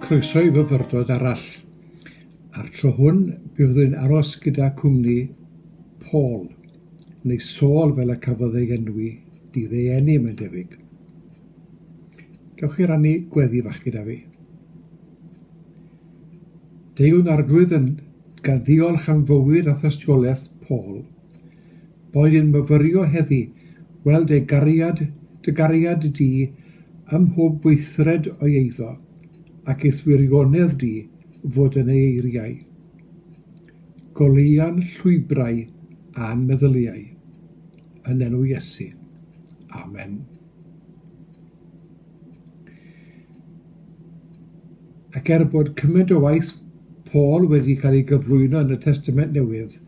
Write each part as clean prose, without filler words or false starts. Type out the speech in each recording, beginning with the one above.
Croeso i fyfyrdod arall. A'r tro hwn, mi fyddwn ni'n aros gyda cwmni Paul, neu Saul fel y cafodd ei enwi dydd ei eni, mae'n debyg. Gewch chi rannu gweddi fach gyda fi? Deuwn Arglwydd yn gan ddiolch am fywyd a thystiolaeth Paul. Boed i'n myfyrio heddi weld ei gariad, dy gariad di ym mhob gweithred o'i eiddo, ac i'th wirionedd di fod yn ei eiriau. Goleua'n llwybrau a'n meddyliau. Yn enw Iesu. Amen. Ac er bod cymaint o waith Paul wedi cael ei gyflwyno yn y Testament Newydd,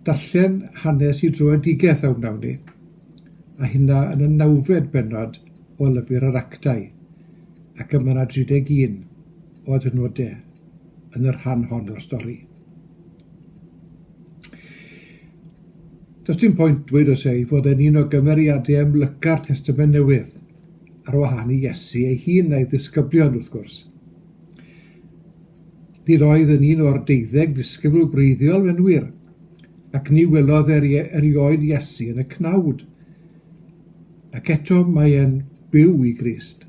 darllen hanes i dröedigaeth a wnawn ni, a hynna yn y nawfed bennod o Lyfr yr Actau, ac y mae yna 31 o adnodau yn y rhan hon o'r stori. Does dim pwynt dweud os ei fod e'n un o gymeriadau amlyca'r Testament Newydd, ar wahân i Iesu ei hun a'i ddisgyblion, wrth gwrs. Nid oedd yn un o'r deuddeg disgybl gwreiddiol, yn wir, ac ni welodd erioed Iesu yn y cnawd. Ac eto mae e'n byw i Grist.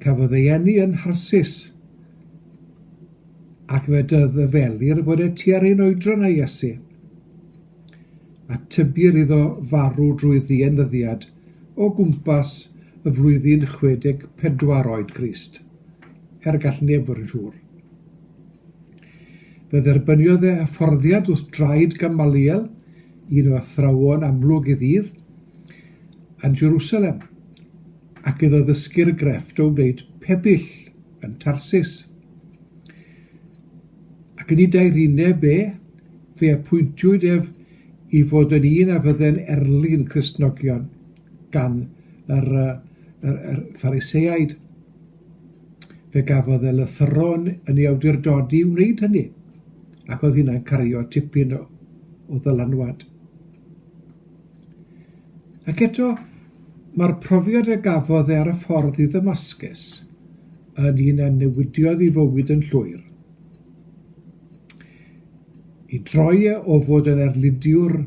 Cafodd ei eni yn Nharsis, Ac fe ddyfelir fod e tua'r un oedran â Iesu, a tybir iddo farw drwy ddienyddiad o gwmpas y flwyddyn 64 oed Grist, er gall neb fod yn siŵr. Fe dderbyniodd e hyfforddiant wrth draed Gamaliel, un o athrawon amlwg ei ddydd, yn Jerusalem, ac iddo ddysgu'r grefft o wneud pebyll yn Tarsus. Ac yn ei daerineb e, fe apwyntiwyd ef i fod yn un a fydde'n erlyn Cristnogion gan yr, yr, yr Phariseaid. Fe gafodd e lythyron yn ei awdurdodi i wneud hynny, ac oedd hynna'n cario tipyn o, o ddylanwad. Ac eto, mae'r profiad a gafodd e ar y ffordd i Ddamascus yn un a newidiodd ei fywyd yn llwyr. I droi e o fod yn erlidiwr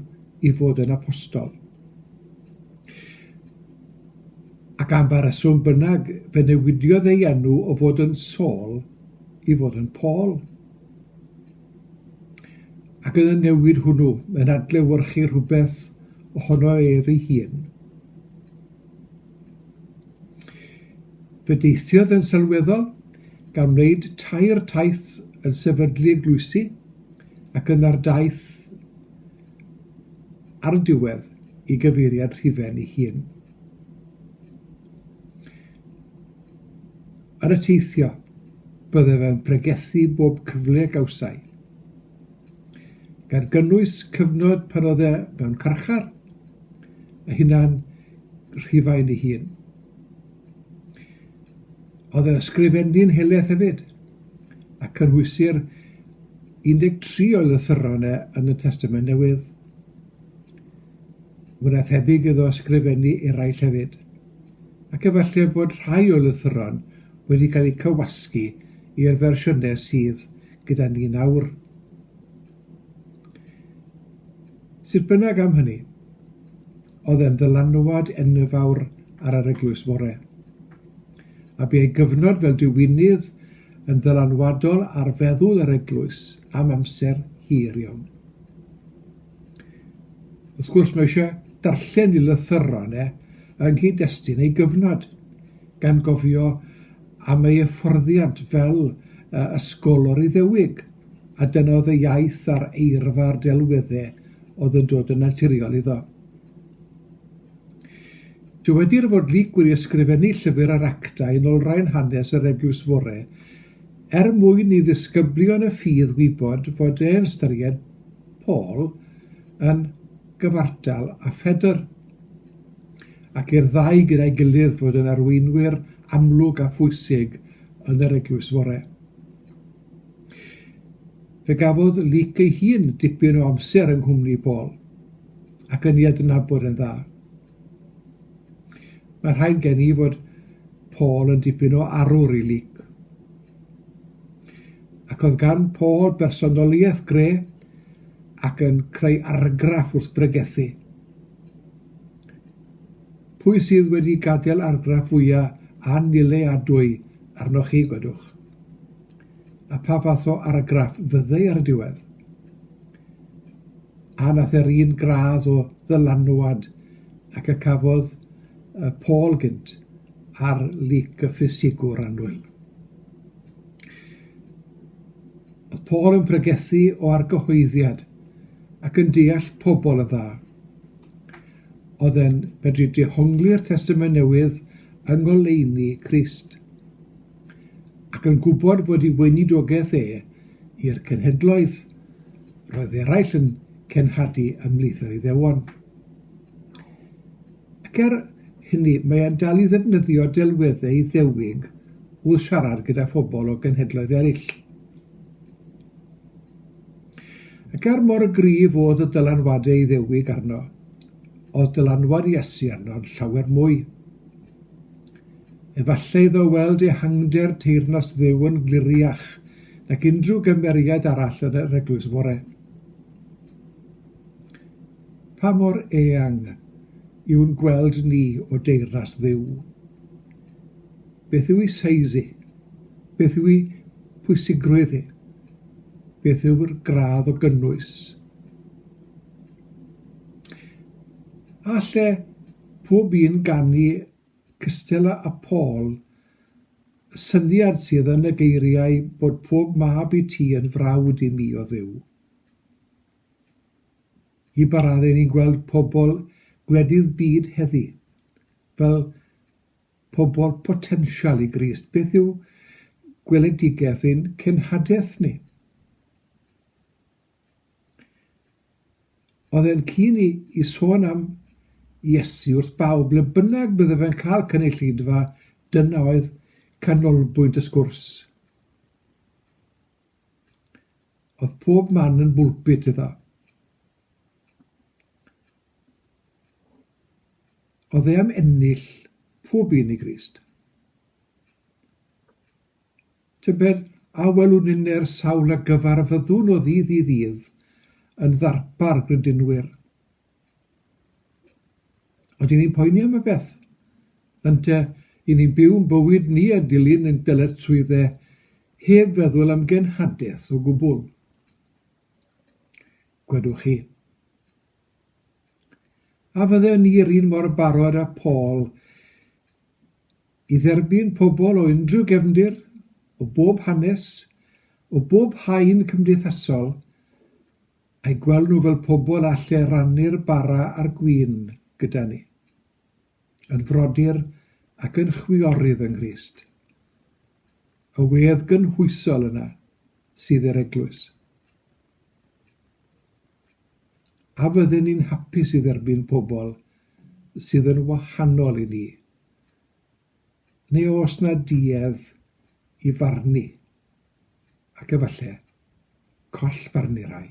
i fod yn apostol. Ac am ba reswm bynnag, fe newidiodd ei enw o fod yn Saul i fod yn Paul. Ac yn y newid hwnnw, mae'n adlewyrchu rhywbeth ohono ef ei hun. Fe deithiodd yn sylweddol, gan wneud tair taith yn sefydlu eglwysi, ac yna'r daith ar y diwedd i gyfeiriad Rhufain ei hun. Ar y teithio, bydde fe'n pregethu bob cyfle a gawsai, gan gynnwys cyfnod pan oedd e mewn carchar, a hynna'n Rhufain ei hun. Oedd e'n ysgrifennu'n helaeth hefyd, a cynhwysir 13 o'i lythyron e yn y Testament Newydd. Mwy na thebyg iddo ysgrifennu eraill hefyd. Ac efallai bod rhai o'i lythyron wedi cael eu cywasgu i'r fersiynau sydd gyda ni nawr. Sut bynnag am hynny, oedd e'n ddylanwad enfawr ar yr Eglwys Fore. A bu ei gyfnod fel diwinydd yn ddylanwadol ar feddwl yr Eglwys am amser hir iawn. Wrth gwrs, mae eisiau darllen ei lythyron e yng nghyd-destun ei gyfnod, gan gofio am ei hyfforddiant fel ysgolor Iddewig, a dyna oedd y iaith a'r eirfa'r delweddau oedd yn dod yn naturiol iddo. Dywedir fod Luc wedi ysgrifennu llyfr yr Actau yn olrhain hanes yr Eglwys Fore er mwyn i ddisgyblion y ffydd wybod fod e'n ystyried Paul yn gyfartal â Phedr, ac i'r ddau gyda'i gilydd fod yn arweinwyr amlwg a phwysig yn yr Eglwys Fore. Fe gafodd Luc ei hun dipyn o amser yng nghwmni Paul, ac yn ei adnabod yn dda. Mae rhaid gen i fod Paul yn dipyn o arwr i Luc. Ac oedd gan Paul bersonoliaeth gre ac yn creu argraff wrth bregethu. Pwy sydd wedi gadael argraff fwya annileadwy arnoch chi, gwedwch? A pa fath o argraff fyddai ar y diwedd? A nath e'r un gradd o ddylanwad ac y cafodd Paul gynt ar Luc y ffisigwr annwyl. Oedd Paul yn pregethu o argyhoeddiad ac yn deall pobl yn dda. Oedd e'n medru dehongli'r Testament Newydd yng ngoleuni Crist, ac yn gwybod fod ei weinidogaeth e i'r cenhedloedd, roedd eraill yn cenhadu ymhlith yr Iddewon. Ac er hynny, mae e'n dal i ddefnyddio delweddau Iddewig wrth siarad gyda phobl o genhedloedd eraill. Ac er mor gryf oedd y dylanwadau Iddewig arno, oedd dylanwad Iesu arno'n llawer mwy. Efallai iddo weld ehangder teyrnas Dduw yn gliriach nag unrhyw gymeriad arall yn yr eglwys fore. Pa mor eang yw'n gweld ni o deyrnas Dduw? Beth yw ei seis hi? Beth yw ei pwysigrwydd hi? Beth yw'r gradd o gynnwys? A lle pob un ganu cystal â Paul, y syniad sydd yn y geiriau bod pob mab i ti yn frawd i mi o Dduw. I ba raddau ni'n gweld pobl gwledydd byd heddi fel pobl potensial i Grist? Beth yw gweledigaeth ein cenhadaeth ni? Oedd e'n keen i, i sôn am Iesu wrth bawb, ble bynnag bydde fe'n cael cynulleidfa, dyna oedd canolbwynt y sgwrs. Oedd pob man yn bwlpit iddo. Oedd e am ennill pob un i Grist. Tybed a welwn ninne'r sawl a gyfarfyddwn o ddydd i ddydd yn ddarpar gredinwyr? Odyn ni'n poeni am y peth? Ynte, i ni'n byw'n bywyd ni a dilyn ein dyletswydde heb feddwl am genhadaeth o gwbl? Gwedwch chi. A fydden ni'r un mor barod â Paul i dderbyn pobl o unrhyw gefndir, o bob hanes, o bob haen cymdeithasol, a'u gweld nhw fel pobl alle rannu'r bara a'r gwin gyda ni, yn frodyr ac yn chwiorydd yng Nghrist. Y wedd gynhwysol yna sydd i'r eglwys. A fydden ni'n hapus i dderbyn pobl sydd yn wahanol i ni? Neu oes 'na duedd i farnu, ac efallai collfarnu rhai?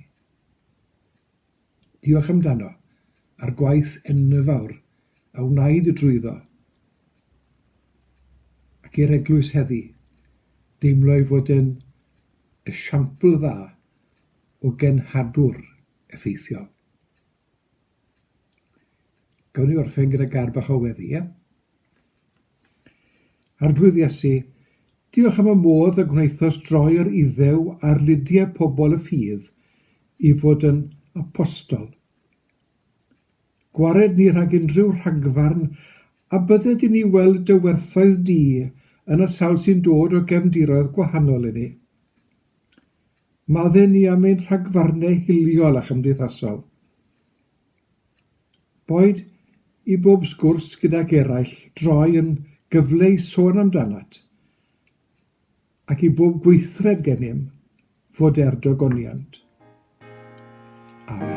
Diolch amdano, a'r gwaith enfawr a wnaed drwyddo, ac i'r eglwys heddi, deimlo ei fod e'n esiampl dda o genhadwr effeithiol. Gawn ni orffen gyda gair bach o weddi, ie? Arglwydd Iesu, diolch am y modd y gwnaethost droi yr Iddew a'r lidiau pobl y ffydd i fod yn apostol. Gwared ni rhag unrhyw rhagfarn a bydded i ni weld dy werthoedd di yn y sawl sy'n dod o gefndiroedd gwahanol i ni. Madde ni am ein rhagfarnau hiliol a chymdeithasol. Boed i bob sgwrs gydag eraill droi yn gyfle i sôn amdanat, ac i bob gweithred gennym fod er dogoniant. Amen.